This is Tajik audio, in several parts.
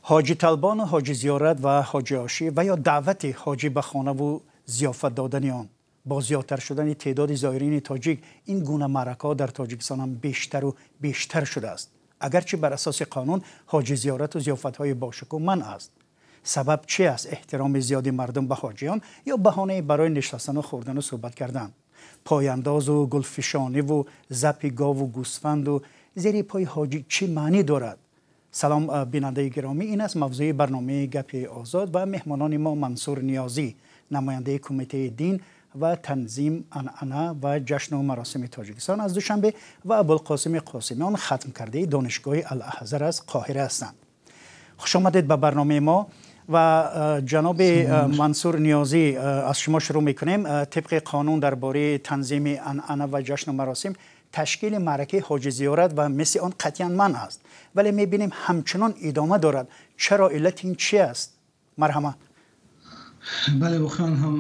Ҳоҷи Талбону ҳоҷи зиёрат ва ҳоҷи ошӣ ва ё даъвати ҳоҷӣ ба хонаву зиёфат додани он. Бо зиёдтар шудани теъдоди зоирини тоҷик ин гуна маъракаҳо дар Тоҷикистон ҳам бештару бештар шудааст. Агарчи бар асоси қонун ҳоҷи зиёрату зиёфатҳои бошукӯҳ манъ аст. Сабаб чи аст? Эҳтироми зиёди мардум ба ҳоҷиён ё баҳонае барои нишастану хӯрдану суҳбат кардан? Пойандозу гулфишониву запи гову гӯсфанду зери пои ҳоҷӣ чӣ маънӣ дорад? Салом, бинандаи гиромӣ, ин аст мавзӯи барномаи Гапи озод ва меҳмонони мо Мансур Ниёзӣ, намояндаи Кумитаи дин ва танзим анъана ва ҷашну маросими Тоҷикистон аз Душанбе ва Абулқосими Қосимиён, хатмкардаи Донишгоҳи Алазҳар аз Қоҳира ҳастанд. Хуш омадед ба барномаи мо ва ҷаноби Мансур Ниёзӣ, аз шумо шурӯъ мекунем. Тибқи қонун дар бораи танзими анъана ва ҷашну маросим ташкили маъракаи ҳоҷи зиёрат ва мисли он қатъиян манъ аст, вале мебинем ҳамчунон идома дорад. Чаро? Иллати ин чи аст? Марҳамат. Бале, воқеан ҳам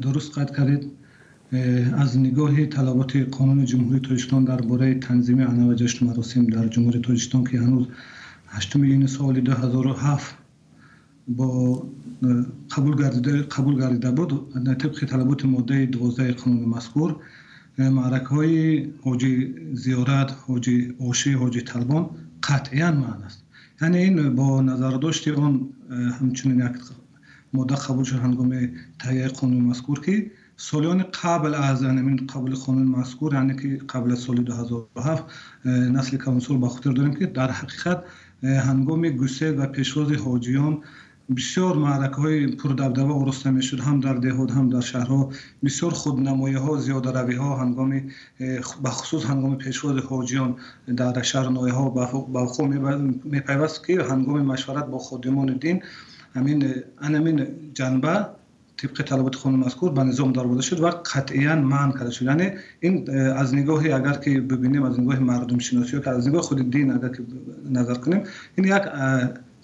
дуруст қайд кардед. Аз нигоҳи талаботи Қонуни Ҷумҳурии Тоҷикистон дар бораи танзими анъана ва ҷашну маросим дар Ҷумҳурии Тоҷикистон, ки ҳанӯз 8 июни соли 2007 бо қабул гардида буд, тибқи талаботи моддаи 12 қонуни мазкур маъракаҳои ҳоҷи зиёрат, ҳоҷи ошӣ, ҳоҷи талбон қатъиян манъ аст. Яъне ин бо назардошти он ҳамчунин як модда қабул шуд ҳангоми таҳияи қонуни мазкур, ки солиёни қабл аз ҳамин қабули қонуни мазкур, яъне ки қабл аз соли 2007, насли калонсол ба хотир дорем, ки дар ҳақиқат ҳангоми гусел ва пешвози ҳоҷиён бисёр маъракаҳои пурдабдаба ороста мешуд, ҳам дар деҳот, ҳам дар шаҳрҳо. Бисёр худнамоиҳо, зиёдаравиҳо ҳангоми, бахусус ҳангоми пешвози ҳоҷиён дар шаҳру ноҳияҳо ба вуқӯъ мепайваст, ки ҳангоми машварат бо ходимони дин ҳамин ҷанба тибқи талаботи қонуни мазкур ба низом дароварда шуд ва қатъиян манъ карда шуд. Яъне ин аз нигоҳи, агар ки бибинем, аз нигоҳи мардумшиносӣ ё аз нигоҳи худи дин агар ки назар кунем, ин як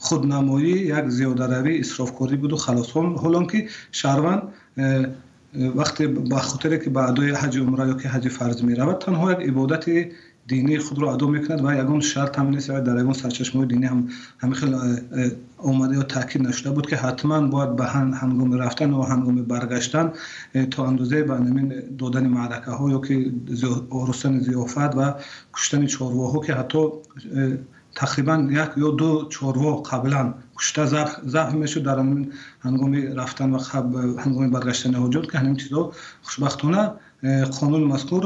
худнамоӣ, як зиёдаравӣ, исрофкорӣ буду халос. Ҳолон ки шаҳрванд вақте ба хотире ки ба адои ҳаҷи умра ё ки ҳаҷи фарз меравад, танҳо як ибодати динии худро адо мекунад ва ягон шарт ҳам нест, дар ягон сарчашмаҳои динӣ ҳам ҳамин хел омада ё таъкид нашуда буд, ки ҳатман бояд ба ҳангоми рафтан ва ҳангоми баргаштан то андозаи ба ҳамин додани маъракаҳо ё ки оростани зиёфат ва куштани чорвоҳо, ки ҳатто тақрибан як ё ду чорво қаблан кушта забҳ мешуд дар ҳангоми рафтан ва ҳангоми баргаштани ҳоҷиён, ки ҳамин чизҳо хушбахтона қонуни мазкур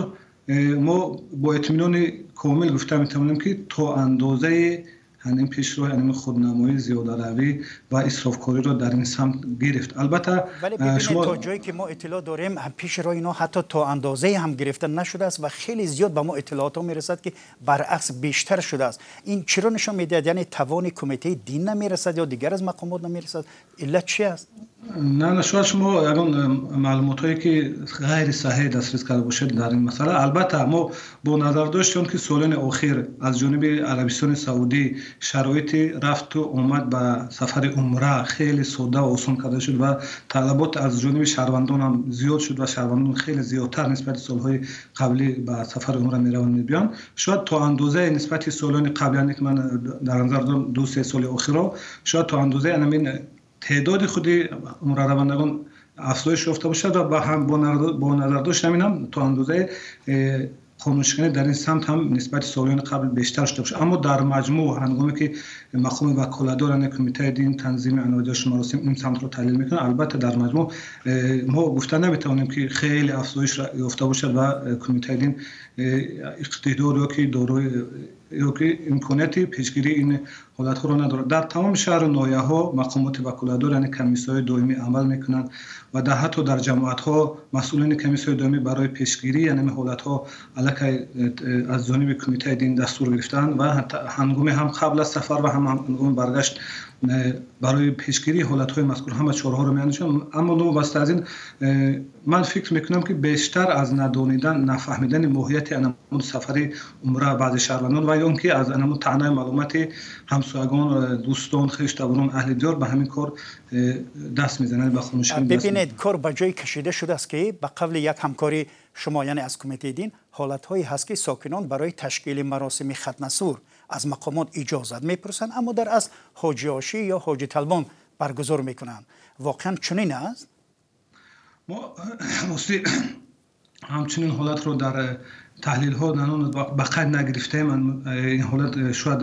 мо бо итминони комил гуфта метавонем, ки то андозаи ҳамин пешроҳи ҳамин худнамоӣ, зиёдаравӣ ва исрофкориро дар ин самт гирифт. Албатта, вале бибинед, то ҷое ки мо иттилоъ дорем, пеши роҳи инҳо ҳатто то андозае ҳам гирифта нашудааст ва хеле зиёд ба мо иттилоотҳо мерасад, ки баръакс бештар шудааст. Ин чиро нишон медиҳад? Яъне тавони Кумитаи дин намерасад ё дигар аз мақомот намерасад? Иллат чи аст? Не, шояд шумо ягон маълумотҳое ки ғайри саҳеҳ дастрас карда бошед дар ин масъала. Албатта, мо бо назардошти он ки солони охир аз ҷониби Арабистони Саудӣ шароити рафту омад ба сафари умра хеле содда ва осон карда шуд ва талабот аз ҷониби шаҳрвандон ҳам зиёд шуд ва шаҳрвандон хеле зиёдтар нисбати солҳои қаблӣ ба сафари умра мераванд, мебиёнд, шояд то андозаи нисбати солони қабл, яъне ки ман дар назар дорам 2-3 соли охирро, шояд то андозаи ҳамин теъдоди худи умраравандагон афзоиш ёфта бошад ва бо назардошти ҳамин ҳам то андозаи қонуншиканӣ дар ин самт ҳам нисбати солиёни қабл бештар шуда бошад. Аммо дар маҷмӯъ, ҳангоме ки мақоми ваколатдор, яъне Кумитаи дин, танзими анъана ва ҷашну маросим ин самтро таҳлил мекунад, албатта, дар маҷмӯъ мо гуфта наметавонем, ки хеле афзоиш ёфта бошад ва Кумитаи дин иқтидор ё ки дорои ё ки имконияти пешгирии ин ҳолатҳоро надорад. Дар тамоми шаҳру ноҳияҳо мақомоти ваколатдор, яъне комиссияҳои доимӣ амал мекунанд ва ҳатто дар ҷамоатҳо масъулини комиссияҳои доимӣ барои пешгирии ҳамин ҳолатҳо аллакай аз ҷониби Кумитаи дин дастур гирифтаанд ва ҳангоми ҳам қабл аз сафар ва ҳам ҳангоми баргашт барои пешгирии ҳолатҳои мазкур ҳама чораҳоро меандешанд. Аммо новобаста аз ин, ман фикр мекунам, ки бештар аз надонидан, нафаҳмидани моҳияти анамуд сафари умра баъзе шаҳрвандон ва ё он ки аз анамуд таънаи маълумоти ҳамсоягон, дӯстон, хештаборон, аҳли диёр ба ҳамин кор даст мезананд, ба қонуншиканӣ. Бибинед, кор ба ҷое кашида шудааст, ки ба қавли як ҳамкори шумо, яъне аз Кумитаи дин, ҳолатҳое ҳаст, ки сокинон барои ташкили маросими хатнасур аз мақомот иҷозат мепурсанд, аммо дар асл ҳоҷи ошӣ ё ҳоҷи талбон баргузор мекунанд. Воқеан чунин аст? Мо рости ҳамчунин ҳолатро дар таҳлилҳо ба қайд нагирифтаем. Ин ҳолат шояд,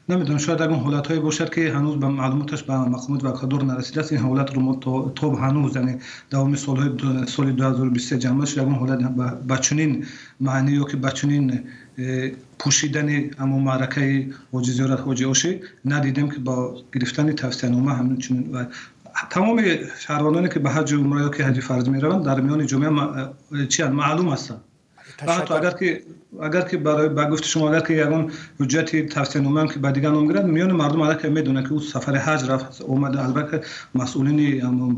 намедонам, шояд ягон ҳолатҳое бошад, ки ҳанӯз ба маълумоташ ба мақомоти ваколатдор нарасидааст. Ин ҳолатро мо то ҳанӯз, яъне давоми солҳои соли 2023 ҷамъ шуд, ягон ҳолат ба чунин маънӣ ё ки ба чунин пӯшидани ҳамон маъракаи ҳоҷи зиёрат, ҳоҷи ошӣ надидем, ки бо гирифтани тавсиянома ҳамчунин. Тамоми шаҳрвандоне, ки ба ҳаҷи умра ё ки ҳаҷи фарз мераванд, дар миёни ҷомеа чианд, маълум ҳастанд. Ҳатто агар ки барои, ба гуфти шумо, агар ки ягон ҳуҷҷати тавсиянома ки ба дигар ном гирад, миёни мардум аллакай медонанд, ки ӯ сафари ҳаҷ рафт, омада. Албатта, масъулини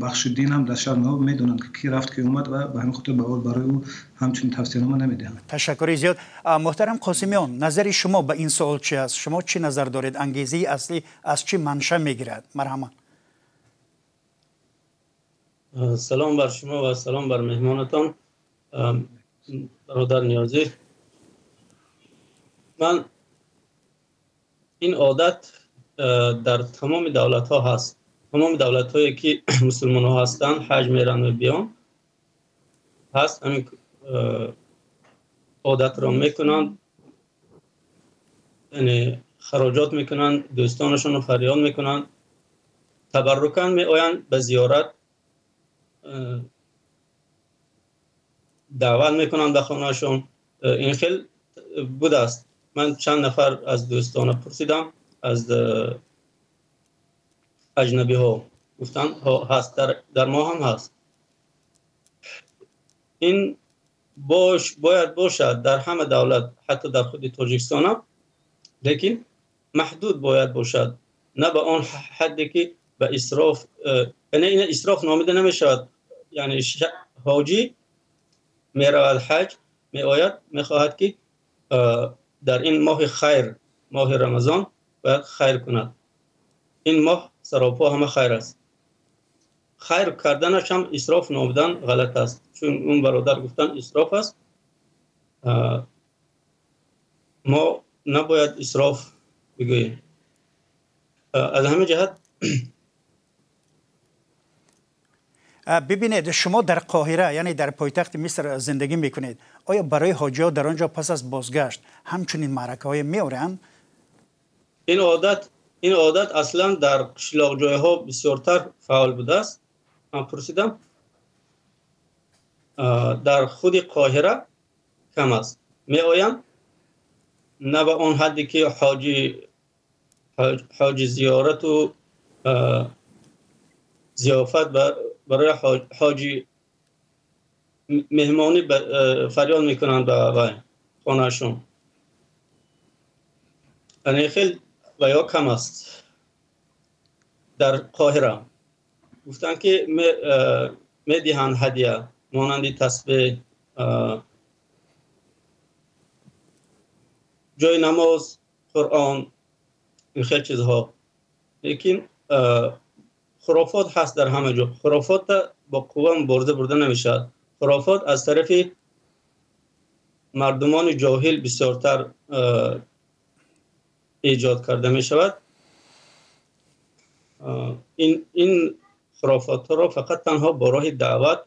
бахши дин ҳам дар шаҳр медонанд, ки кӣ рафт, ки омад, ва ба ҳамин хотир барои ӯ ҳамчунин тавсиянома намедиҳанд. Ташаккури зиёд. Муҳтарам Қосимиён, назари шумо ба ин суол чи аст? Шумо чӣ назар доред? Ангезаи аслӣ аз чӣ манша мегирад? Марҳамат. Салом бар шумо ва салом бар меҳмонатон, бародар Ниёзӣ. Ман ин одат дар тамоми давлатҳо ҳаст. Тамоми давлатҳое, ки мусулмонҳо ҳастанд, ҳаҷ меранд ва биён, ҳаст, ҳамин одатро мекунанд, яъне хароҷот мекунанд, дӯстонашонро фарёд мекунанд, табаррукан меоянд ба зиёрат, даъват мекунанд ба хонаашон. Ин хел будааст. Ман чанд нафар аз дӯстона пурсидам, аз аҷнабиҳо, гуфтанд, ҳаст, дар мо ҳам ҳаст. Ин бош бояд бошад дар ҳама давлат, ҳатто дар худи Тоҷикистон ҳам, лекин маҳдуд бояд бошад, на ба он ҳадде, ки ба исроф, яъне ин исроф номида намешавад. Яъне ҳоҷӣ меравад ҳаҷ, меояд, мехоҳад, ки дар ин моҳи хайр, моҳи Рамазон, бояд хайр кунад. Ин моҳ саропо ҳама хайр аст. Хайр карданаш ҳам исроф номидан ғалат аст, чун он бародар гуфтан, исроф аст. Мо набояд исроф бигӯем. Аз ҳамин ҷиҳат. Бибинед, шумо дар Қоҳира, яъне дар пойтахти Миср зиндагӣ мекунед. Оё барои ҳоҷиҳо дар он ҷо пас аз бозгашт ҳамчунин маъракаҳое меоранд? Ин одат аслан дар қишлоқҷойҳо бисёртар фаъол будааст. Ман пурсидам, дар худи Қоҳира кам аст. Меоянд, на ба он ҳадде, ки ҳоҷи зиёрату зиёфат барои ҳоҷи меҳмонӣ фарёд мекунанд ба хонаашон. Яъне хел ва ё кам аст. Дар Қоҳира гуфтанд, ки медиҳанд ҳадя, монанди тасбеҳ, ҷои намоз, Қуръон, ин хел чизҳо. Лекин хурофот ҳаст дар ҳама ҷо. Хурофотта бо қувва мубориза бурда намешавад. Хурофот аз тарафи мардумони ҷоҳил бисёртар эҷод карда мешавад. Ин хурофотҳоро фақат танҳо бо роҳи даъват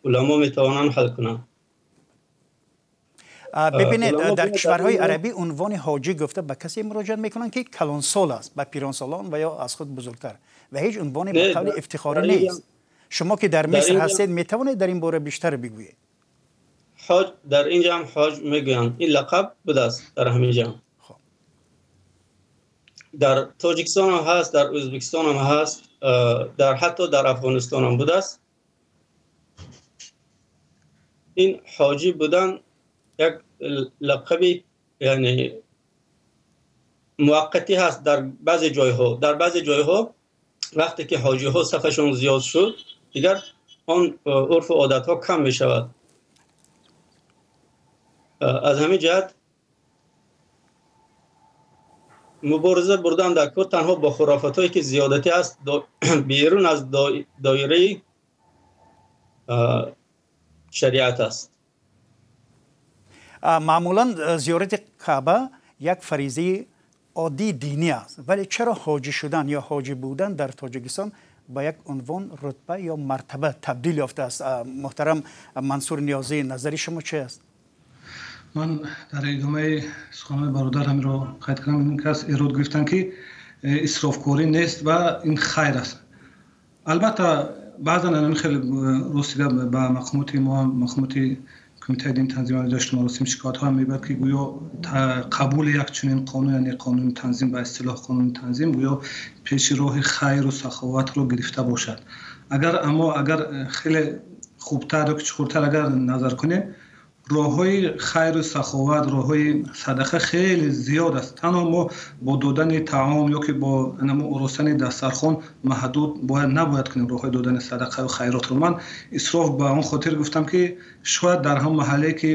уламо метавонанд ҳал кунанд. Бибинед, дар кишварҳои арабӣ унвони ҳоҷӣ гуфта ба касе муроҷиат мекунанд, ки калонсол аст, ба пиронсолон ва ё аз худ бузургтар, ва ҳеҷ унвоне ба қавли ифтихорӣ нест. Шумо, ки дар Миср ҳастед, метавонед дар ин бора бештар бигӯед? Ҳоҷ, дар инҷа ҳам ҳоҷ мегӯянд. Ин лақаб будааст дар ҳамин ҷа. Дар Тоҷикистон ҳам ҳаст, дар Ӯзбекистон ҳам ҳаст, дар ҳатто дар Афғонистон ҳам будааст. Ин ҳоҷӣ будан як лақаби, яъне муваққатӣ ҳаст дар баъзе ҷойҳо. Дар баъзе ҷойҳо вақте ки ҳоҷиҳо сафашон зиёд шуд, дигар он урфу одатҳо кам мешавад. Аз ҳамин ҷиҳат мубориза бурдан дар кор танҳо бо хурофотҳое, ки зиёдатӣ аст, берун аз доираи шариат аст. Маъмулан зиёрати Каъба як фаризаи оддии динӣ аст, вале чаро ҳоҷӣ шудан ё ҳоҷӣ будан дар Тоҷикистон ба як унвон, рутба ё мартаба табдил ёфтааст? Муҳтарам Мансур Ниёзӣ, назари шумо чи аст? Ман дар идомаи суханони бародар ҳаминро қайд кардам. Ин кас эрод гирифтанд, ки исрофкорӣ нест ва ин хайр аст. Албатта, баъзан ин хеле рости гап ба мақомоти мо, мақомоти Кумитаи дин, танзим ва ҷашну маросим шикоятҳо ҳам мебарад, ки гӯё қабули як чунин қонун, яъне қонуни танзим, ба истилоҳ қонуни танзим, гӯё пеши роҳи хайру саховатро гирифта бошад. Агар аммо агар хеле хубтар ё чуқуртар агар назар кунем, роҳҳои хайру саховат, роҳҳои садақа хеле зиёд аст. Танҳо мо бо додани таом ё ки бо оростани дастархон маҳдуд бояд набояд кунем роҳҳои додани садақаю хайротро. Ман исроф ба он хотир гуфтам, ки шояд дар ҳам маҳалле, ки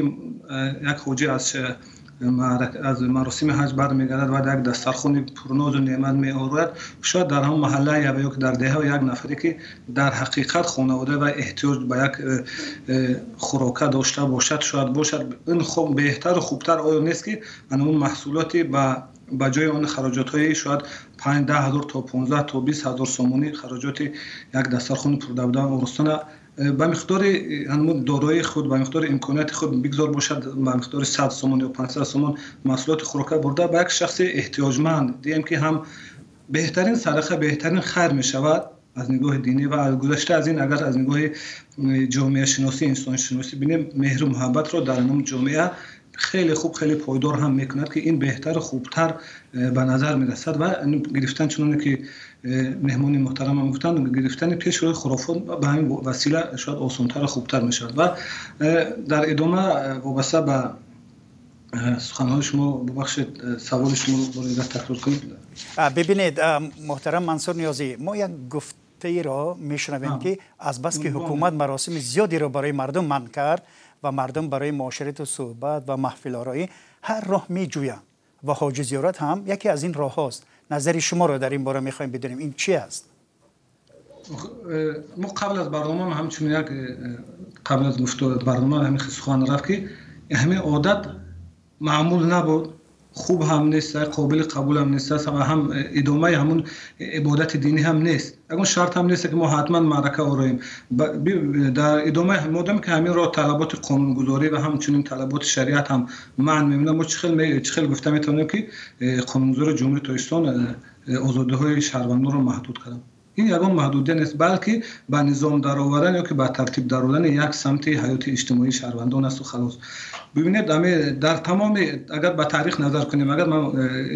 як ҳоҷӣ аз маросими ҳаҷ бармегардад ва як дастархони пурнозу неъмат меорад, шояд дар ҳам маҳалла ё ки дар деҳа як нафаре, ки дар ҳақиқат хонавода ва эҳтиёҷ ба як хӯрока дошта бошад, шояд бошад. Ин хуб, беҳтару хубтар оё нест, ки он маҳсулоти ба ҷои он хароҷотҳои шояд 5-10 ҳазор то 15 то 20 ҳазор сомонӣ хароҷоти як дастархони пурдабдаба оростана ба миқдори дороии худ, ба миқдори имконияти худ, бигзор бошад ба миқдори 100 сомон ё 500 сомон, маҳсулоти хӯрока бурда ба як шахси эҳтиёҷманд диҳем, ки ҳам беҳтарин садақа, беҳтарин хайр мешавад аз нигоҳи динӣ ва аз гузашта аз ин, агар аз нигоҳи ҷомеашиносӣ, инсоншиносӣ бинем, меҳру муҳаббатро дар ном ҷомеа хеле хуб, хеле пойдор ҳам мекунад, ки ин беҳтару хубтар ба назар мерасад. Ва гирифтан, чуноне ки меҳмони муҳтарамам гуфтанд, гирифтани пеши роҳи хурофот ба ҳамин васила шояд осонтару хубтар мешавад. Ва дар идома вобаста ба суханҳои шумо, бубахшед, саволи шуморо бори дигар такрор кунед. Бибинед, муҳтарам Мансур Ниёзӣ, мо як гуфтаеро мешунавем, ки азбаски ҳукумат маросими зиёдеро барои мардум манъ кард ва мардум барои муоширату суҳбат ва маҳфилороӣ ҳар роҳ меҷӯянд ва ҳоҷи зиёрат ҳам яке аз ин роҳҳост. Назари шуморо дар ин бора мехоҳем бидонем, ин чи аст? Мо қабл аз барнома ҳамчунин як қабл аз барнома ҳамин сухан рафт, ки ҳамин одат маъмул набуд, хуб ҳам нест, қобили қабул ҳам нест ва ҳам идомаи ҳамун ибодати динӣ ҳам нест. Ягон шарт ҳам нест, ки мо ҳатман маърака ороем. Дар идомаи, модоме ки ҳаминро талаботи қонунгузорӣ ва ҳамчунин талаботи шариат ҳам манъ мебинад, мо чӣ хел гуфта метавонем, ки қонунгузори Ҷумҳурии Тоҷикистон озодиҳои шаҳрвандонро маҳдуд карданд? Ин ягон маҳдудият нест, балки ба низом даровардан ё ки ба тартиб даровардани як самти ҳаёти иҷтимоии шаҳрвандон асту халос. Бибинед, дар тамоми, агар ба таърих назар кунем, агар ман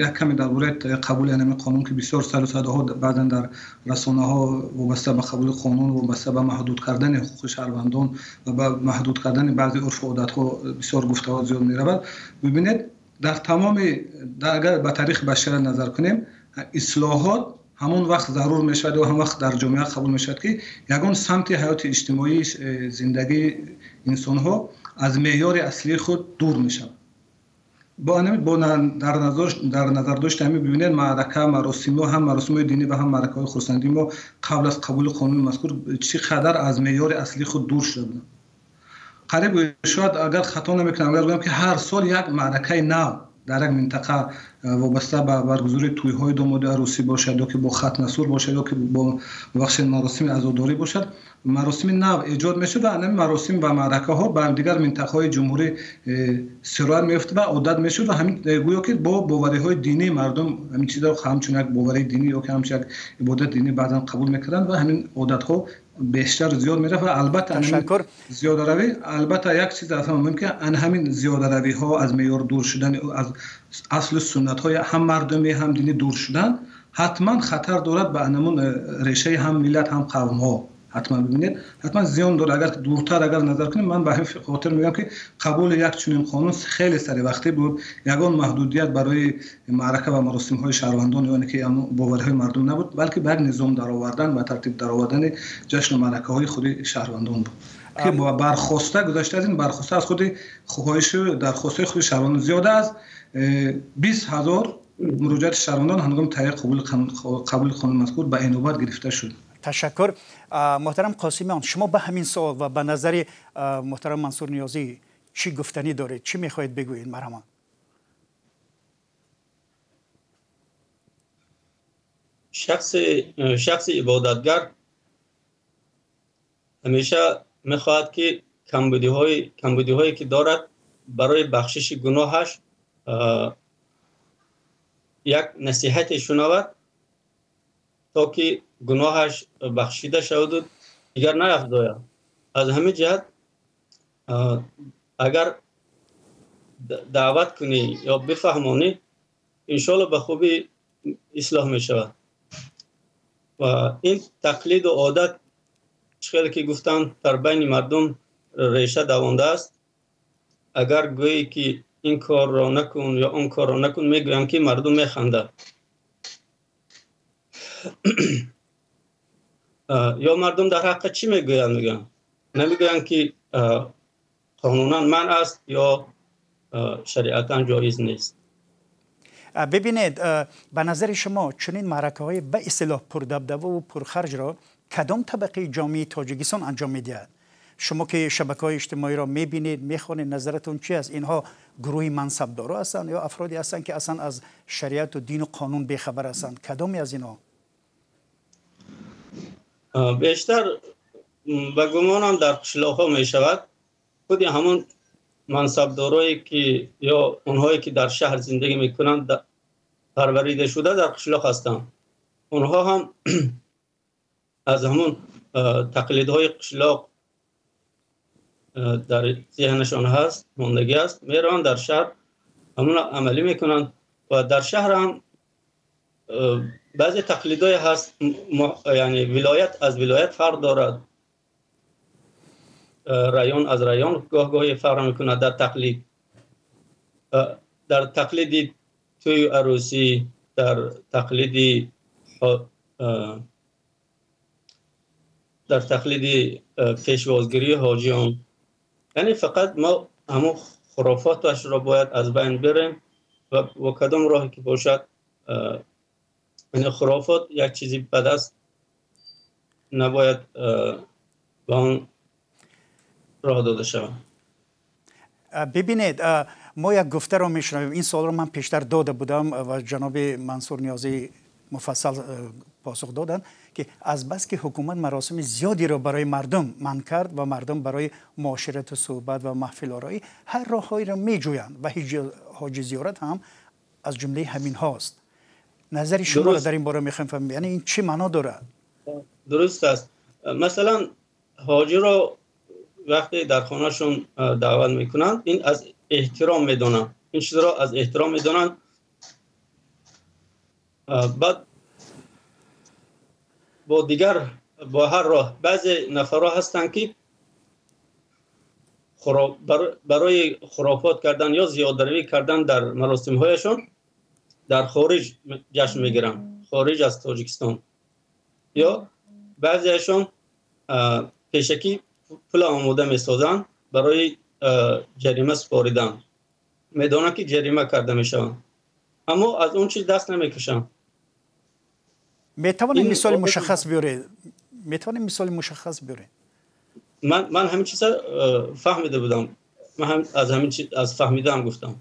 як каме дар бораи қабули ҳамин қонун, ки бисёр сару садоҳо баъзан дар расонаҳо вобаста ба қабули қонун, вобаста ба маҳдуд кардани ҳуқуқи шаҳрвандон ва ба маҳдуд кардани баъзе урфу одатҳо бисёр гуфтаҳо зиёд меравад. Бибинед, дар тамоми, агар ба таърихи башарият назар кунем, ислоҳот ҳамон вақт зарур мешавад ё ҳамон вақт дар ҷомеа қабул мешавад, ки ягон самти ҳаёти иҷтимоии зиндагии инсонҳо аз меъёри аслии худ дур мешавад. Бо дар назардошти ҳамин, бибинед, маърака, маросимҳо, ҳам маросимҳои динӣ ва ҳам маъракаҳои хурсандии мо қабл аз қабули қонуни мазкур чӣ қадар аз меъёри аслии худ дур шуда буданд. Қариб, шояд, агар хато намекунам, агар гӯям, ки ҳар сол як маъракаи нав дар як минтақа вобаста ба баргузории тӯйҳои домоди арӯсӣ бошад ё ки бо хатнасур бошад ё ки бо бахши маросими азодорӣ бошад, маросими нав эҷод мешуд ва ҳамин маросим ва маъракаҳо ба дигар минтақаҳои ҷумҳурӣ сироят меёфт ва одат мешуд. Ва ҳамин гӯё ки бо бовариҳои динии мардум ҳамин чизро ҳамчун як боварии динӣ ё ки ҳамчун як ибодати динӣ баъзан қабул мекарданд ва ҳамин одатҳо бештар зиёд мерафт. Ва албатта зиёдаравӣ, албатта, як чиз аз ҳама муҳим, ки ан ҳамин зиёдаравиҳо, аз меъёр дур шудан, аз аслу суннатҳои ҳам мардумӣ, ҳам динӣ дур шудан ҳатман хатар дорад ба ҳамон решаи ҳам миллат, ҳам қавмҳо. Ҳатман, бибинед, ҳатман зиён дорад. Агар дуртар агар назар кунем, ман ба ҳамин хотир мегӯям, ки қабули як чунин қонун хеле саривақтӣ буд. Ягон маҳдудият барои маърака ва маросимҳои шаҳрвандон ё ки бовариҳои мардум набуд, балки ба як низом даровардан, ба тартиб даровардани ҷашну маъракаҳои худи шаҳрвандон буд, ки бархоста, гузашта аз ин, бархоста аз худи хоҳишу дархостҳои худи шаҳрвандон. Зиёда аз 20 ҳазор муроҷиати шаҳрвандон ҳангоми таҳияи қабули қонуни мазкур ба инобат гирифта шуд. Ташаккур. Муҳтарам Қосимиён, шумо ба ҳамин суол ва ба назари муҳтарам Мансур Ниёзӣ чӣ гуфтанӣ доред, чӣ мехоҳед бигӯед? Марҳамат. Шахси ибодатгар ҳамеша мехоҳад, ки камбудиҳое ки дорад, барои бахшиши гуноҳаш як насиҳате шунавад, то ки гуноҳаш бахшида шаваду дигар наафзояд. Аз ҳамин ҷиҳат, агар даъват кунӣ ё бифаҳмонӣ, иншоалло ба хубӣ ислоҳ мешавад. Ва ин тақлиду одат, чӣ хеле ки гуфтанд, дар байни мардум реша давондааст. Агар гӯӣ, ки ин корро накун ё он корро накун, мегӯям, ки мардум механдад. Ё мардум дар ҳаққа чӣ мегӯянд? Мегӯянд, намегӯянд, ки қонунан манъ аст ё шариатан ҷоиз нест. Бибинед, ба назари шумо чунин маъракаҳои ба истилоҳ пурдабдабаву пурхарҷро кадом табақаи ҷомеаи Тоҷикистон анҷом медиҳад? Шумо ки шабакаҳои иҷтимоиро мебинед, мехонед, назаратон чи аст? Инҳо гурӯҳи мансабдоро ҳастанд ё афроде ҳастанд, ки аслан аз шариату дину қонун бехабар ҳастанд? Кадоме аз инҳо? Бештар, ба гумонам, дар қишлоқҳо мешавад. Худи ҳамон мансабдорое ки ё онҳое ки дар шаҳр зиндагӣ мекунанд, парварида шуда дар қишлоқ ҳастанд, онҳо ҳам аз ҳамон тақлидҳои қишлоқ дар зеҳнашон ҳаст, мондагӣ аст, мераванд дар шаҳр, ҳамонро амалӣ мекунанд. Ва дар шаҳр ҳам баъзе тақлидҳое ҳаст, яъне вилоят аз вилоят фарқ дорад, район аз район гоҳ-гоҳе фарқ мекунад дар тақлид, дар тақлиди тӯю арӯсӣ, дар тақлиди пешвозгирии ҳоҷиён. Яъне фақат мо ҳамон хурофоташро бояд аз байн бирем ва бо кадом роҳе ки бошад. Яъне хурофот як чизи бад аст, набояд ба он роҳ дода шавад. Бибинед, мо як гуфтаро мешунавем. Ин суолро ман пештар дода будам ва ҷаноби Мансур Ниёзӣ муфассал посух доданд, ки азбаски ҳукумат маросими зиёдеро барои мардум манъ кард ва мардум барои муоширату суҳбат ва маҳфилороӣ ҳар роҳҳоеро меҷӯянд ва ҳоҷи зиёрат ҳам аз ҷумлаи ҳаминҳост. Назари шуморо дар ин бора мехоҳем фаҳмем, яъне ин чӣ маъно дорад? Дуруст аст. Масалан, ҳоҷиро вақте дар хонашон даъват мекунанд, ин аз эҳтиром медонанд, ин чизро аз эҳтиром медонанд. Баъд бо дигар, бо ҳар роҳ, баъзе нафарҳо ҳастанд, ки барои хурофот кардан ё зиёдаравӣ кардан дар маросимҳояшон дар хориҷ ҷашн мегиранд, хориҷ аз Тоҷикистон, ё баъзеашон пешакӣ пул омода месозанд барои ҷарима супоридан. Медонанд, ки ҷарима карда мешаванд, аммо аз он чиз даст намекашанд. Метавонем мисоли мушаххас биёред? Метавонем мисоли мушаххас биёред? Ман ҳамин чиза фаҳмида будам. Ман аз ҳамин чиз, аз фаҳмидаам гуфтам,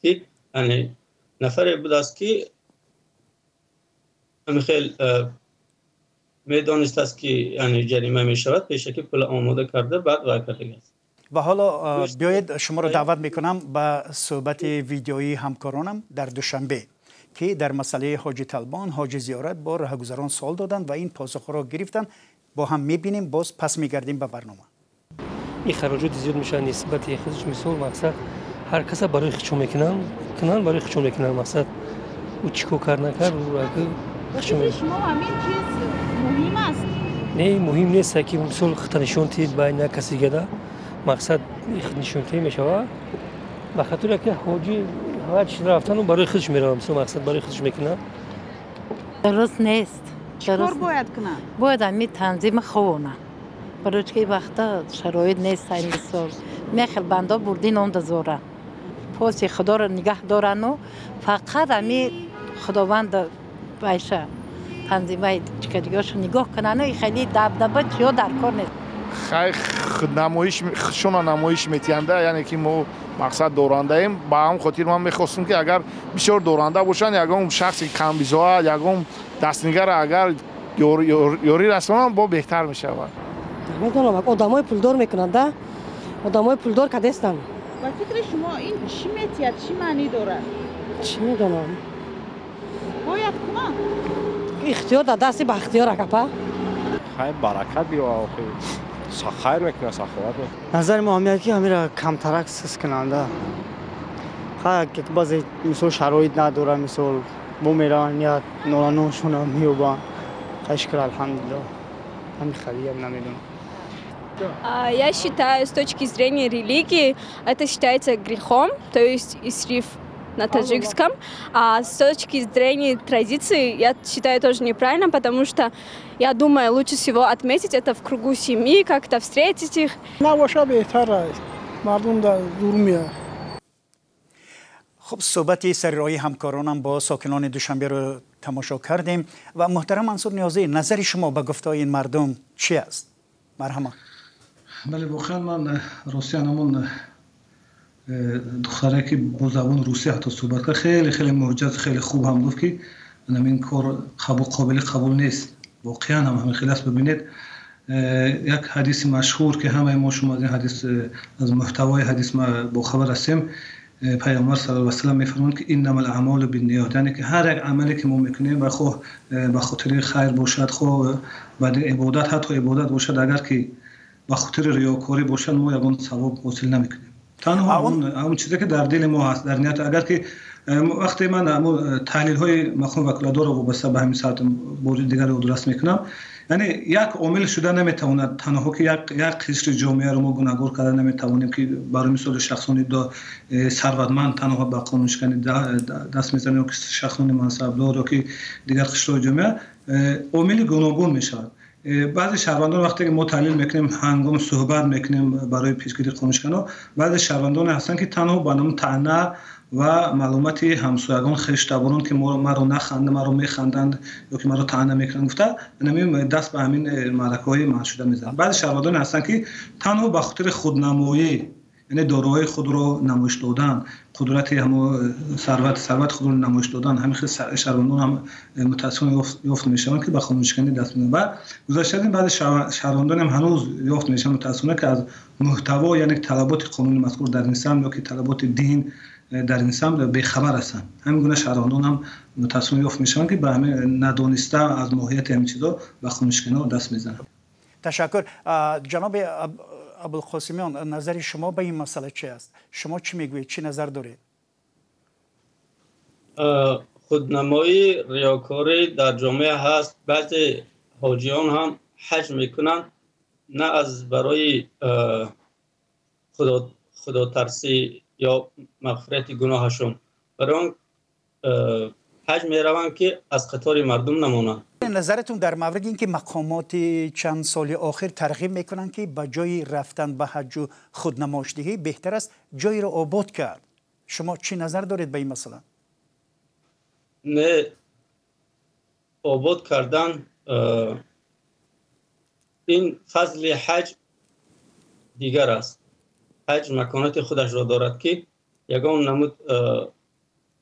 ки яъне нафаре будааст, ки ҳамин хел медонистааст, ки яъне ҷарима мешавад, пешакӣ пул омода карда, баъд вай кардагиаст. Ва ҳоло биёед, шуморо даъват мекунам ба суҳбати видеоии ҳамкоронам дар Душанбе, ки дар масъалаи ҳоҷи талбон, ҳоҷи зиёрат бо раҳгузарон суол доданд ва ин посухҳоро гирифтанд. Бо ҳам мебинем, боз пас мегардем ба барнома. Ин хароҷоти зиёд мешавад нисбати худаш. Мисол, мақсад, ҳар каса барои худшон мекунанд, кунанд, барои худшон мекунанд. Мақсад, ӯ чӣ кор кард, накард. Шумо ҳамин чиз муҳим аст? Не, муҳим нест, ки мисол худта нишон тиҳед байни як каси дигада. Мақсад, нишонтиҳӣ мешавад ба хотире ки ҳоҷӣ ҳар чиз рафтану барои худаш меравад. Мисол, мақсад, барои худаш мекунад. Дуруст нест. Чикор бояд кунанд? Бояд ҳами танзима ховонанд, барои ки вақта шароит нест. Ай мисол, мехел бандо бурдин онда зора поси Худоро нигаҳ дорану фақат ҳами Худованд байша танзимаи чикадигиҳошо нигоҳ кунану хеле дабдаба чиё дар кор нест. Хай, намоиш, худшона намоиш метиҳанда, яъне ки мо Мақсад дорандаем. Ба ҳам хотир ман мехостам, ки агар бисёр доранда бошанд, ягон шахси камбизоат, ягон дастнигара агар ёрӣ расонам, бо беҳтар мешавад. Намедонам, одамои пулдор мекунанд, да, одамои пулдор кадестанд. Ба фикри шумо, ин чӣ метиҳад, чӣ маънӣ дорад? Чӣ медонам. Бояд кунанд? Ихтиёр дар дасти бахтиёр, акапа. Хай, баракат биё, охи хайр мекунад, саховат. Назари мо ҳамин, ки ҳамира камтарак сис кунанда. Хай, баъзе, мисол, шароит надорад, мисол, бо мераванд, як ноланоншона меёбанд. Хай, шукр, алҳамдулилло, ҳамин халиям намедонам. Я считаю, с точки зрения религии, это считается грехом, то есть исриф на таджикском. А с точки зрения традиции, я считаю, тоже неправильно, потому что, я думаю, лучше всего отметить это в кругу семьи, как-то встретить их. Набоша беҳтар аст, мардум дар дур меяд. Хуб, суҳбати сари ҳамкоронам бо сокинони Душанберо тамошо кардем ва, муҳтарам Мансур Ниёзӣ, назари шумо ба гуфтаҳои ин мардум чи аст? Марҳамат. Бале, воқеан ман ростиян ҳамон духтаре, ки бо забони русӣ ҳатто суҳбат кард, хеле хеле муҷаз, хеле хуб ҳам гуфт, ки ин кор қобили қабул нест. Воқеан ҳам ҳамин хел аст. Бибинед, як ҳадиси машҳур, ки ҳамаи мо шумо аз ин ҳадис, аз муҳтавои ҳадис бохабар ҳастем, Пайғамбар саллаллоҳу алайҳи васаллам мефармоянд, ки иннамал аъмолу бинниёт, яъне ки ҳар як амале, ки мо мекунем, ва хоҳ ба хотири хайр бошад, хоҳ баъди ибодат, ҳатто ибодат бошад, агар ки ба хотири риёкорӣ бошад, мо ягон савоб ҳосил намекунем. Танҳо ҳамон чизе, ки дар дили мо ҳаст, дар ният. Агар ки вақте ман таҳлилҳои мақом ваколадорро вобаста ба ҳамин саат бори дигар ёдрас мекунам, яъне як омил шуда наметавонад танҳо, ки як қишри ҷомеаро мо гунаҳгор карда наметавонем, ки барои мисоли шахсони сарватманд танҳо ба қонуншиканӣ даст мезананд ё ки шахсони мансабдор ё ки дигар қишрҳои ҷомеа. Омили гуногун мешавад. Баъзе шаҳрвандон, вақте ки мо таҳлил мекунем, ҳангом суҳбат мекунем барои пешгирии қонуншиканҳо, баъзе шаҳрвандоне ҳастанд, ки танҳо ба номи таъна ва маълумоти ҳамсоягон, хештаборон, ки маро наханда, маро механданд ё ки маро таъна мекунанд гуфта, даст ба ҳамин маъракаҳои манъшуда мезананд. Баъзе шаҳрвандоне ҳастанд, ки танҳо ба хотири худнамоӣ, яъне дороҳои худро намоиш додан, қудрати ҳамо сарвати худро намоиш додан, ҳамин хел шаҳрвандон ҳам мутаассифона ёфт мешаванд, ки ба қонуншиканӣ даст мезананд. Ва гузашта аз ин, баъзе шаҳрвандоне ҳам ҳанӯз ёфт мешаванд, мутаассифона, ки аз муҳтаво, яъне талаботи қонуни мазкур дар ин самт ё ки талаботи дин дар ин самт бехабар ҳастанд. Ҳамин гуна шаҳрвандон ҳам мутаассифона ёфт мешаванд, ки ба ҳамин надониста аз моҳияти ҳамин чизо ба қонуншиканиҳо даст мезананд. Ташаккур. Ҷаноби Абулқосимиён, назари шумо ба ин масъала чи аст? Шумо чӣ мегӯед, чӣ назар доред? Худнамоӣ, риёкорӣ дар ҷомеа ҳаст. Баъзе ҳоҷиён ҳам ҳаҷ мекунанд на аз барои худотарсӣ ё мағфирати гуноҳашон, барои он ҳаҷ мераванд, ки аз қатори мардум намонанд. Назаратон дар мавриди ин ки мақомоти чанд соли охир тарғиб мекунанд, ки ба ҷои рафтан ба ҳаҷу худнамоишдиҳӣ беҳтар аст ҷойро обод кард, шумо чӣ назар доред ба ин масъала? Не, обод кардан, ин фазли ҳаҷ дигар аст. Ҳаҷ маконати худашро дорад, ки ягон намуд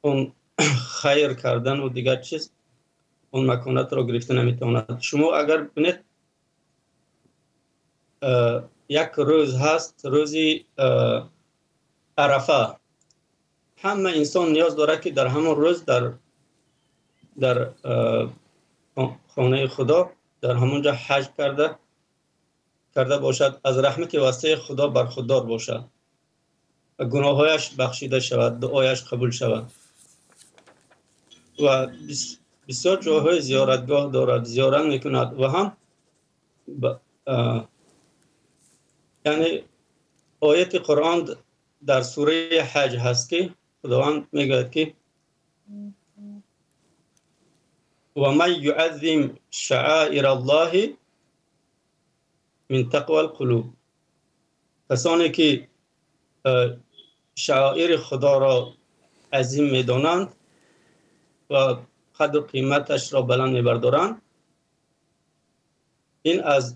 он хайр кардану дигар чиз он маконатро гирифта наметавонад. Шумо агар бинед, як рӯз ҳаст, рӯзи Арафа. Ҳама инсон ниёз дорад, ки дар ҳамон рӯз дар хонаи Худо, дар ҳамон ҷо ҳаҷ карда бошад, аз раҳмати васеи Худо бархурдор бошад, гуноҳҳояш бахшида шавад, дуояш қабул шавад. Ва бисёр ҷойҳои зиёратгоҳ дорад, зиёрат мекунад ва ҳам, яъне ояти Қуръон дар сураи Ҳаҷ ҳаст, ки Худованд мегӯяд, ки ва ман юаззим шаъаираллоҳи мин тақвал қулуб, касоне ки шаъоири Худоро азим медонанд ва қадру қиматашро баланд мебардоранд, ин аз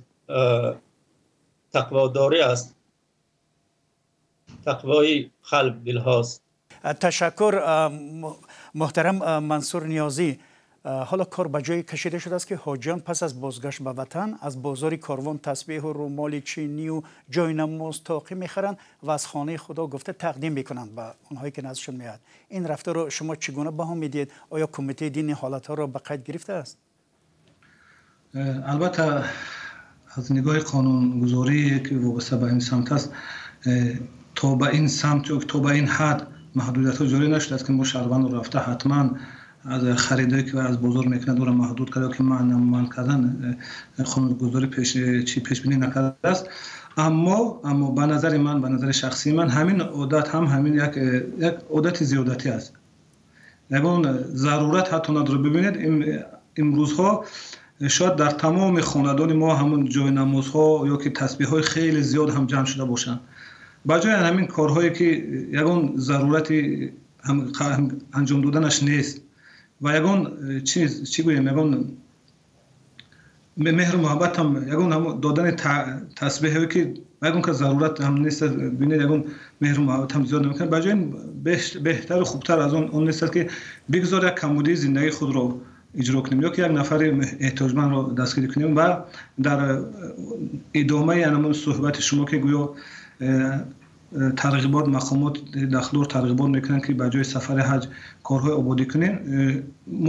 тақводорӣ аст. тақвои қалб, дилҳост. Ташаккур, муҳтарам Мансур Ниёзӣ. Ҳоло кор ба ҷое кашида шудааст, ки ҳоҷиён пас аз бозгашт ба ватан аз бозори Корвон тасбеҳу румоли чинию ҷойнамоз, тоқӣ мехаранд ва аз хонаи Худо гуфта тақдим мекунанд ба онҳое ки наздшон меояд. Ин рафторро шумо чӣ гуна баҳо медиҳед? Оё кумитаи дин ин ҳолатҳоро ба қайд гирифтааст? Албатта, аз нигоҳи қонунгузорӣ, ки вобаста ба ин самт аст, то ба ин самт ё то ба ин ҳад маҳдудиятҳо ҷорӣ нашудааст, ки мо шаҳрвандро рафта ҳатман аз харидое, ки аз бозор мекунад, ӯро маҳдуд карда ё ки манъ кардан қонунгузорӣ пешбинӣ накардааст. Аммо ба назари ман, ба назари шахсии ман, ҳамин одат ҳам ҳамин як одати зиёдатӣ аст, ягон зарурат ҳатто надорад. Бибинед, имрӯзҳо шояд дар тамоми хонадони мо ҳамун ҷойнамозҳо ё ки тасбеҳҳои хеле зиёд ҳам ҷамъ шуда бошанд. Ба ҷои ҳамин корҳое, ки ягон зарурати анҷом доданаш нест ва ягон чиз, чӣ гӯем, ягон меҳру муҳаббат ҳам, ягон додани тасбеҳое, ки ягон кас зарурат ҳам нест, бинед, ягон меҳру муҳаббат ҳам зиёд намекунад. Ба ҷои беҳтару хубтар аз он нест, ки бигзор як камбудии зиндагии худро иҷро кунем ё ки як нафари эҳтиёҷмандро дастгирӣ кунем. Ва дар идомаи ҳамон суҳбати шумо, ки гӯё тарғибот, мақомот дахлдор тарғибот мекунанд, ки ба ҷои сафари ҳаҷ корҳои ободӣ кунем,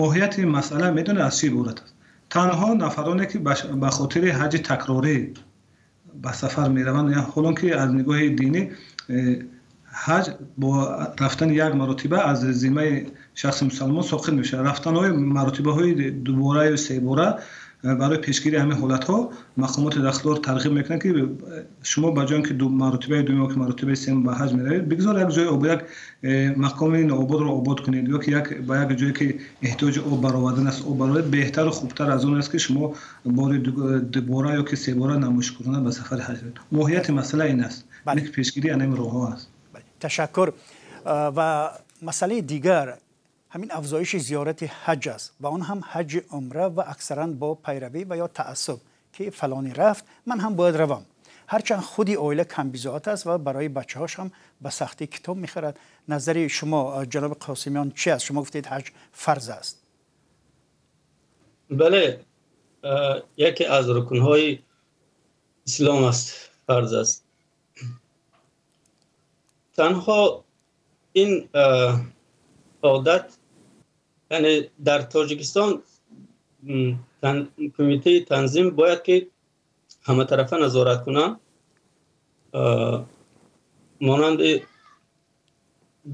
моҳияти масъала медонед аз чӣ иборат аст? Танҳо нафароне, ки ба хотири ҳаҷи такрорӣ ба сафар мераванд, ҳолон ки аз нигоҳи динӣ ҳаҷ бо рафтани як маротиба аз зиммаи шахси мусалмон соқит мешавад. Рафтанҳои маротибаҳои дубораю себора, барои пешгирии ҳамин ҳолатҳо мақомоти дахлдор тарғиб мекунанд, ки шумо ба ҷои он ки маротибаи дуюм ё ки маротибаи сеюм ба ҳаҷ меравед, бигзор як ҷои як мақоми ноободро обод кунед ё ки як ба як ҷое, ки эҳтиёҷи об баровардан аст, об бароваред. Беҳтару хубтар аз он аст, ки шумо бори дубора ё ки себора намоишкунона ба сафари ҳаҷ равед. Моҳияти масъала ин аст, ки пешгирии ҳамин роҳҳо аст. Ташаккур. Ва масъалаи дигар ҳамин афзоиши зиёрати ҳаҷ аст ва он ҳам ҳаҷи умра, ва аксаран бо пайравӣ ва ё таассуб, ки фалонӣ рафт, ман ҳам бояд равам, ҳарчанд худи оила камбизоат аст ва барои бачаҳош ҳам ба сахтӣ китоб мехарад. Назари шумо, ҷаноби Қосимиён, чи аст? Шумо гуфтед, ҳаҷ фарз аст. Бале, яке аз рукнҳои ислом аст, фарз аст. Танҳо ин одат, яъне дар Тоҷикистон кумитаи танзим бояд ки ҳаматарафа назорат кунанд, монанди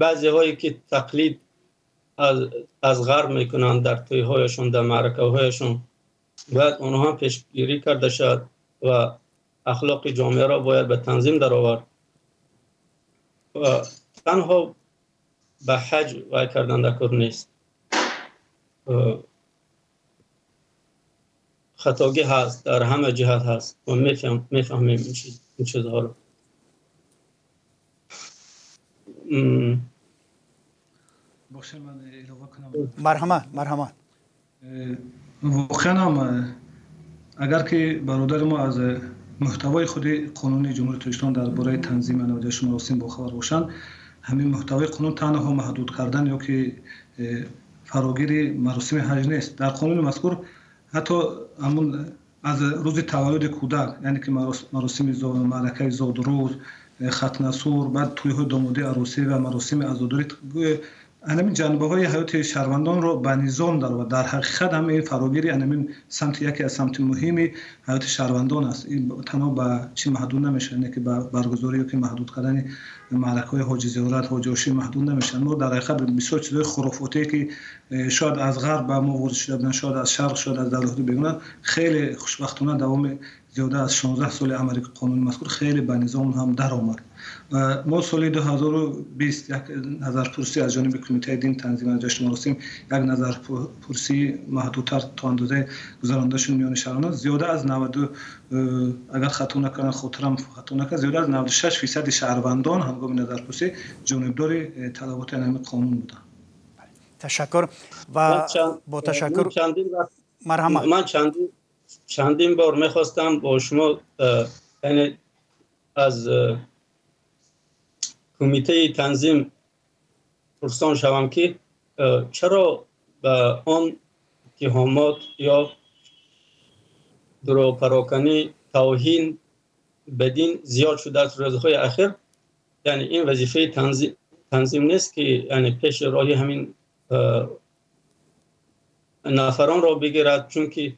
баъзеҳое, ки тақлид аз ғарб мекунанд дар тӯйҳояшон, дар маъракаҳояшон. Бояд онҳо ҳам пешгирӣ карда шавад ва ахлоқи ҷомеаро бояд ба танзим даровард. Ва танҳо ба ҳаҷ вай кардан дар кор нест. Хатогӣ ҳаст, дар ҳама ҷиҳат ҳаст ва мефаҳмем ин чизҳоро. Марҳамат, марҳамат. Воқеан ҳам, агар ки бародари мо аз муҳтавои худи қонуни Ҷумҳурии Тоҷикистон дар бораи танзими анъанаи маросим бохабар бошанд, ҳамин муҳтавои қонун танҳо маҳдуд кардан ё ки фарогири маросими ҳаҷ нест. Дар қонуни мазкур ҳатто ҳамун аз рӯзи таваллуди кӯдак, яъне ки маросими маъракаи зодрӯз, хатнасур, баъд тӯйҳои домодии арӯсӣ ва маросими азодорӣ, ҳамин ҷанбаҳои ҳаёти шаҳрвандонро ба низом даровард. Дар ҳақиқат ҳам ин фарогири ҳамин самти яке аз самти муҳими ҳаёти шаҳрвандон аст. Ин танҳо ба чӣ маҳдуд намешавад, не ки ба баргузорӣ ё ки маҳдуд кардани маъракаҳои ҳоҷи зиёрат, ҳоҷи ошӣ маҳдуд намешавад. Мо дар ҳақиқат бисёр чизҳои хурофотие, ки шояд аз ғарб ба мо ворид шуда буданд, шояд аз шарқ, шояд аз давлатҳои бегона, хеле хушбахтона давоми зиёда аз 16 соли амали қонуни мазкур хеле ба низом ҳам даромад. Мо соли 2020 як назарпурсӣ аз ҷониби кумитаи дин, танзими ҷашну маросим, як назарпурсии маҳдудтар то андозае гузаронда шуд миёни шаҳрвандон. Зиёда аз 90, агар хато накардам, хотирам хато накард, зиёда аз 96% шаҳрвандон ҳангоми назарпурсӣ ҷонибдори талаботи ҳамин қонун буданд. Ташаккур ва бо ташаккур, марҳамат. Ман чандин бор мехостам бо шумо, яъне аз Кумитаи танзим пурсон шавам, ки чаро ба он иттиҳомот ё дурӯғпароканӣ, тавҳин ба дин зиёд шудааст рӯзҳои ахир. Яъне ин вазифаи танзим нест, ки яъне пеши роҳи ҳамин нафаронро бигирад, чунки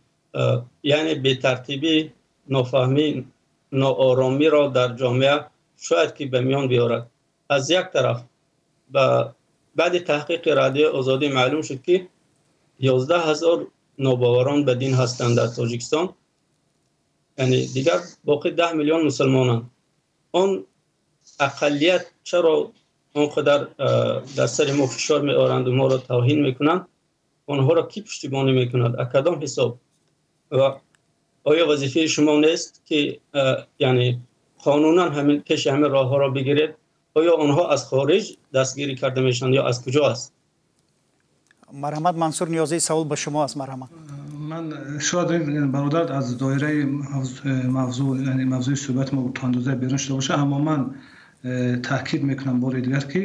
яъне бетартибӣ, нофаҳмӣ, нооромиро дар ҷомеа шояд ки ба миён биёрад. Аз як тараф, баъди таҳқиқи Радиои Озодӣ маълум шуд, ки 11 000 нобоварон ба дин ҳастанд дар Тоҷикистон, яъне дигар боқӣ 10 миллион мусулмонанд. Он ақаллият чаро он қадар дар сари мо фишор меоранд, моро тавҳин мекунанд? Онҳоро кӣ пуштибонӣ мекунад, аз кадом ҳисоб? Ва оё вазифаи шумо нест, ки яъне қонунан ҳамин пеши ҳамин роҳҳоро бигиред? Оё онҳо аз хориҷ дастгирӣ карда мешаванд ё аз куҷо аст? Марҳамат, Мансур Ниёзӣ, савол ба шумо аст, марҳамат. Ман шояд бародар аз доираи мавзӯъ, яъне мавзӯи суҳбати мо, то андоза берун шуда бошад, аммо ман таъкид мекунам бори дигар, ки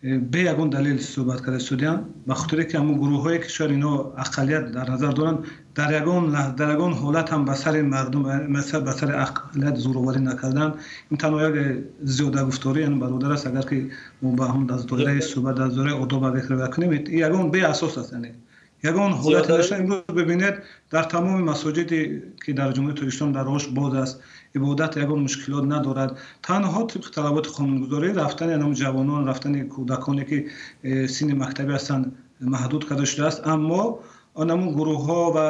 бе ягон далел суҳбат карда истодиям, ба хотире ки ҳамон гурӯҳҳое ки шояд инҳо ақаллият дар назар доранд, дар ягон ҳолат ҳам ба сари мардум, ба сари ақаллият зӯроварӣ накарданд. Ин танҳо як зиёдагуфторӣ яъне бародар аст. Агар ки мо ба ҳам аз доираи суҳбат, аз доираи одоб агар ривоят кунем, ягон беасос аст, яъне ягон ҳолате дошта. Имрӯз бибинед, дар тамоми масоҷиде ки дар Ҷумҳурии Тоҷикистон дарҳош боз аст, ибодат ягон мушкилот надорад. Танҳо тибқи талаботи қонунгузорӣ рафтани анам ҷавонон, рафтани кӯдаконе ки синни мактабӣ ҳастанд, маҳдуд карда шудааст. Аммо анамун гурӯҳҳо ва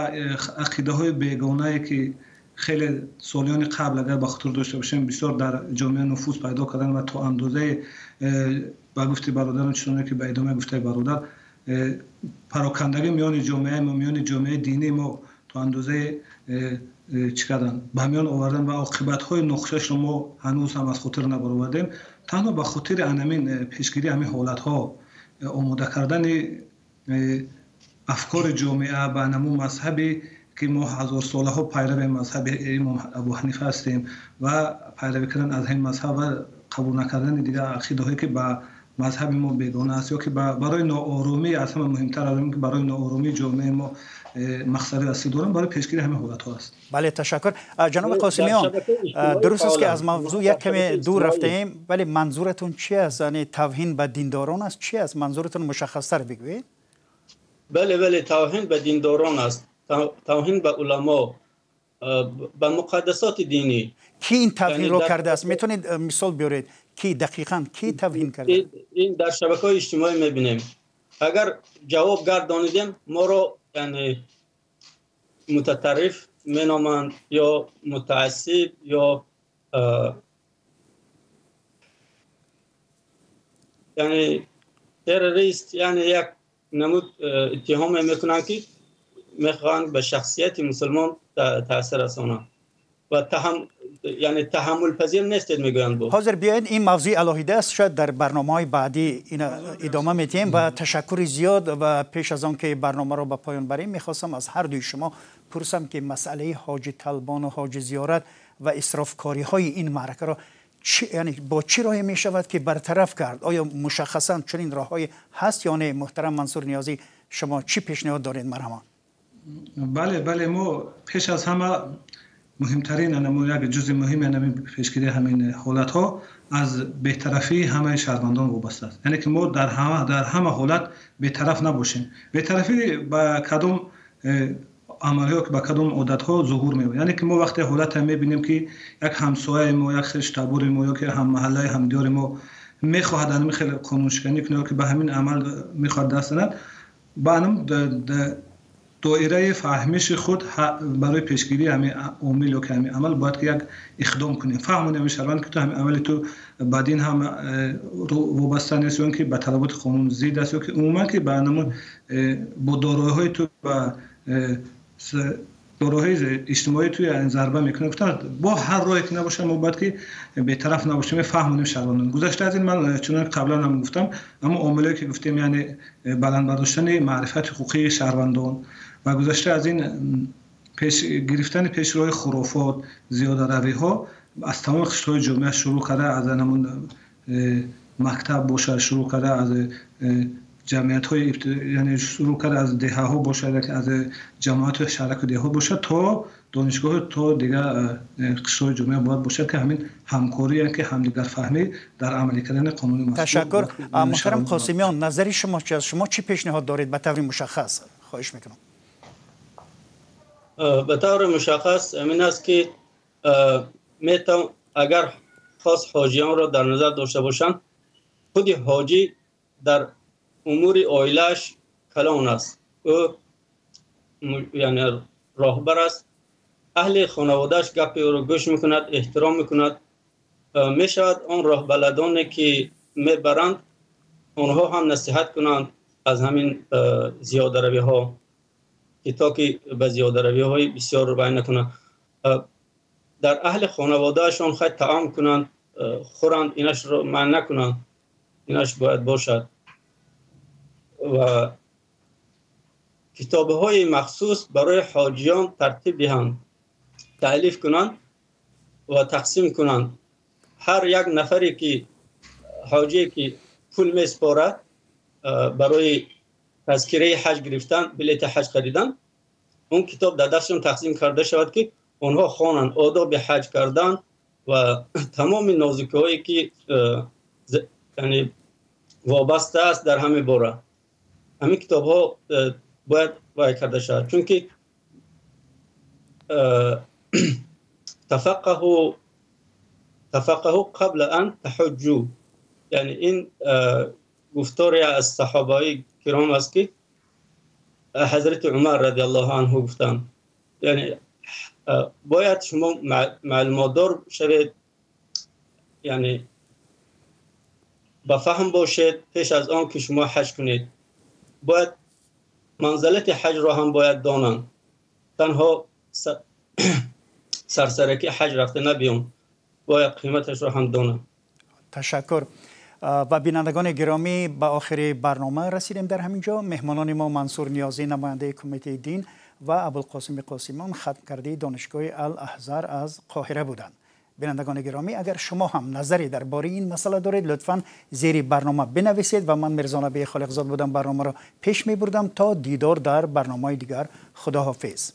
ақидаҳои бегонае ки хеле солиёни қабл, агар ба хотир дошта бошем, бисёр дар ҷомеа нуфуз пайдо карданд ва то андозаи, ба гуфти бародарон, чуноне ки ба идомаи гуфтаи бародар, парокандагӣ миёни ҷомеаи мо, миёни ҷомеаи динии мо то андозаи чӣ кардан, ба миён овардан ва оқибатҳои нохушашро мо ҳанӯз ҳам аз хотир набаровардем. Танҳо ба хотири анамин пешгирии ҳамин ҳолатҳо, омода кардани афкори ҷомеа ба анамун мазҳабе ки мо ҳазорсолаҳо пайрави мазҳаби имом Абу Ҳанифа ҳастем ва пайравӣ кардан аз ҳамин мазҳаб ва қабул накардани дигар ақидаҳое ки ба мазҳаби мо бегона аст ё ки барои нооромӣ, аз ҳама муҳимтар аз он ки барои нооромии ҷомеаи мо мақсади аслӣ дорам, барои пешгирии ҳамин ҳолатҳо аст. Бале, ташаккур. Ҷаноби Қосимиён, дуруст аст, ки аз мавзӯъ як каме дур рафтаем, вале манзуратон чи аст? Яъне тавҳин ба диндорон аст, чи аст манзуратон, мушаххастар бигӯед. Бале, тавҳин ба диндорон аст, тавҳин ба уламо, ба муқаддасоти динӣ. Ки ин тавҳинро кардааст? Метавонед мисол биёред, ки дақиқан ки тавҳин карда? Ин дар шабакаҳои иҷтимоӣ мебинем. Агар ҷавоб гардонидем, моро яъне мутатарриф меноманд ё мутаассиб ё яъне террорист, яъне як намуд иттиҳоме мекунанд, ки мехоҳанд ба шахсияти мусулмон таъсир расонанд ва яъне таҳаммулпазир нестед, мегӯянд. Бо ҳозир биёед, ин мавзӯи алоҳида аст, шояд дар барномаҳои баъдӣ ина идома медиҳем. Ва ташаккури зиёд. Ва пеш аз он ки барномаро ба поён барем, мехостам аз ҳар дуи шумо пурсам, ки масъалаи ҳоҷи талбону ҳоҷи зиёрат ва исрофкориҳои ин маъракаро яъне бо чӣ роҳе мешавад ки бартараф кард? Оё мушаххасан чунин роҳҳое ҳаст ё не? Муҳтарам Мансур Ниёзӣ, шумо чӣ пешниҳод доред, марҳамат. Бале, мо пеш аз ҳама муҳимтарин анамо як ҷузъи муҳими анами пешгирии ҳамин ҳолатҳо аз бетарафии ҳамаи шаҳрвандон вобаста аст, яъне ки мо дар ҳама ҳолат бетараф набошем. Бетарафӣ ба кадом амалҳо, ба кадом одатҳо зуҳур меёбад? Яъне ки мо вақте ҳолате мебинем, ки як ҳамсояи мо, як хештабори мо ё ки ҳаммаҳаллаи ҳамдиёри мо мехоҳад анами хеле қонуншиканӣ кунад ё ки ба ҳамин амал мехоҳад даст занад, ба анам доираи фаҳмиши худ барои пешгирии ҳамин омил ё ки ҳамин амал бояд ки як иқдом кунем, фаҳмонем ҳамин шаҳрванд, ки ту ҳамин амали ту ба дин ҳам вобаста нест ё ки ба талаботи қонун зид аст ё ки умуман ки ба анамун бо дороиҳои ту, ба дороиҳои иҷтимоии ту зарба мекунад. Гуфтанд, бо ҳар роҳе ки набошад, мо бояд ки бетараф набошем, фаҳмонем шаҳрвандон. Гузашта аз ин, ман чунон қаблан ҳам гуфтам, ҳамон омилое ки гуфтем, яъне баланд бардоштани маърифати ҳуқуқии шаҳрвандон ва гузашта аз ин пеш гирифтани пешроҳи хурофот, зиёдаравиҳо аз тамоми қишрҳои ҷомеа шурӯъ карда, аз ҳамон мактаб бошад, шурӯъ карда аз ҷамъиятҳои, яъне шурӯъ карда аз деҳаҳо бошад, аз ҷамоату шаҳраку деҳҳо бошад, то донишгоҳ, то дигар қишрҳои ҷомеа бояд бошад, ки ҳамин ҳамкорӣ, ки ҳамдигарфаҳмӣ дар амалӣ кардани қонуни мазкур. Ташаккур. Муҳтарам Қосимиён, назари шумо чи аст? Шумо чӣ пешниҳод доред ба таври мушаххас? Хоҳиш мекунам. Ба таври мушаххас ҳамин аст, ки агар хос ҳоҷиёнро дар назар дошта бошанд, худи ҳоҷӣ дар умури оилааш калон аст, ӯ яъне роҳбар аст, аҳли хонаводааш гапи ӯро гӯш мекунад, эҳтиром мекунад. Мешавад он роҳбаладоне ки мебаранд, онҳо ҳам насиҳат кунанд аз ҳамин зиёдаравиҳо, ки то ки ба зиёдаравиҳои бисёр рӯй накунанд. Дар аҳли хонаводаашон хай таом кунанд, хӯранд, инашро манъ накунанд, инаш бояд бошад. Ва китобҳои махсус барои ҳоҷиён тартиб диҳанд, таълиф кунанд ва тақсим кунанд. Ҳар як нафаре ки ҳоҷие ки пул месупорад барои тазкираи ҳаҷ гирифтан, билети ҳаҷ харидан, он китоб дар дастшон тақсим карда шавад, ки онҳо хонанд одоби ҳаҷ кардан ва тамоми нозукиҳое ки яъне вобаста аст дар ҳамин бора. Ҳамин китобҳо бояд вай карда шавад, чунки тафаққаҳу қабла ан таҳуҷҷу, яъне ин гуфторе аз саҳобаи киром аст, ки ҳазрати Умар радиаллоҳу анҳу гуфтанд. Яъне бояд шумо маълумотдор шавед, яъне ба фаҳм бошед пеш аз он ки шумо ҳаҷ кунед. Бояд манзалати ҳаҷро ҳам бояд донанд, танҳо сарсараки ҳаҷ рафта набиён, бояд қиматашро ҳам донанд. Ташаккур. Ва бинандагони гиромӣ, ба охири барнома расидем. Дар ҳамин ҷо меҳмонони мо Мансур Ниёзӣ, намояндаи кумитаи дин, ва Абулқосими Қосимиён, хатмкардаи донишгоҳи Ал-Аҳзар аз Қоҳира буданд. Бинандагони гиромӣ, агар шумо ҳам назаре дар бораи ин масъала доред, лутфан зери барнома бинависед. Ва ман Мирзонаби Холиқзод будам, барномаро пеш мебурдам. То дидор дар барномаҳои дигар, худоҳофиз.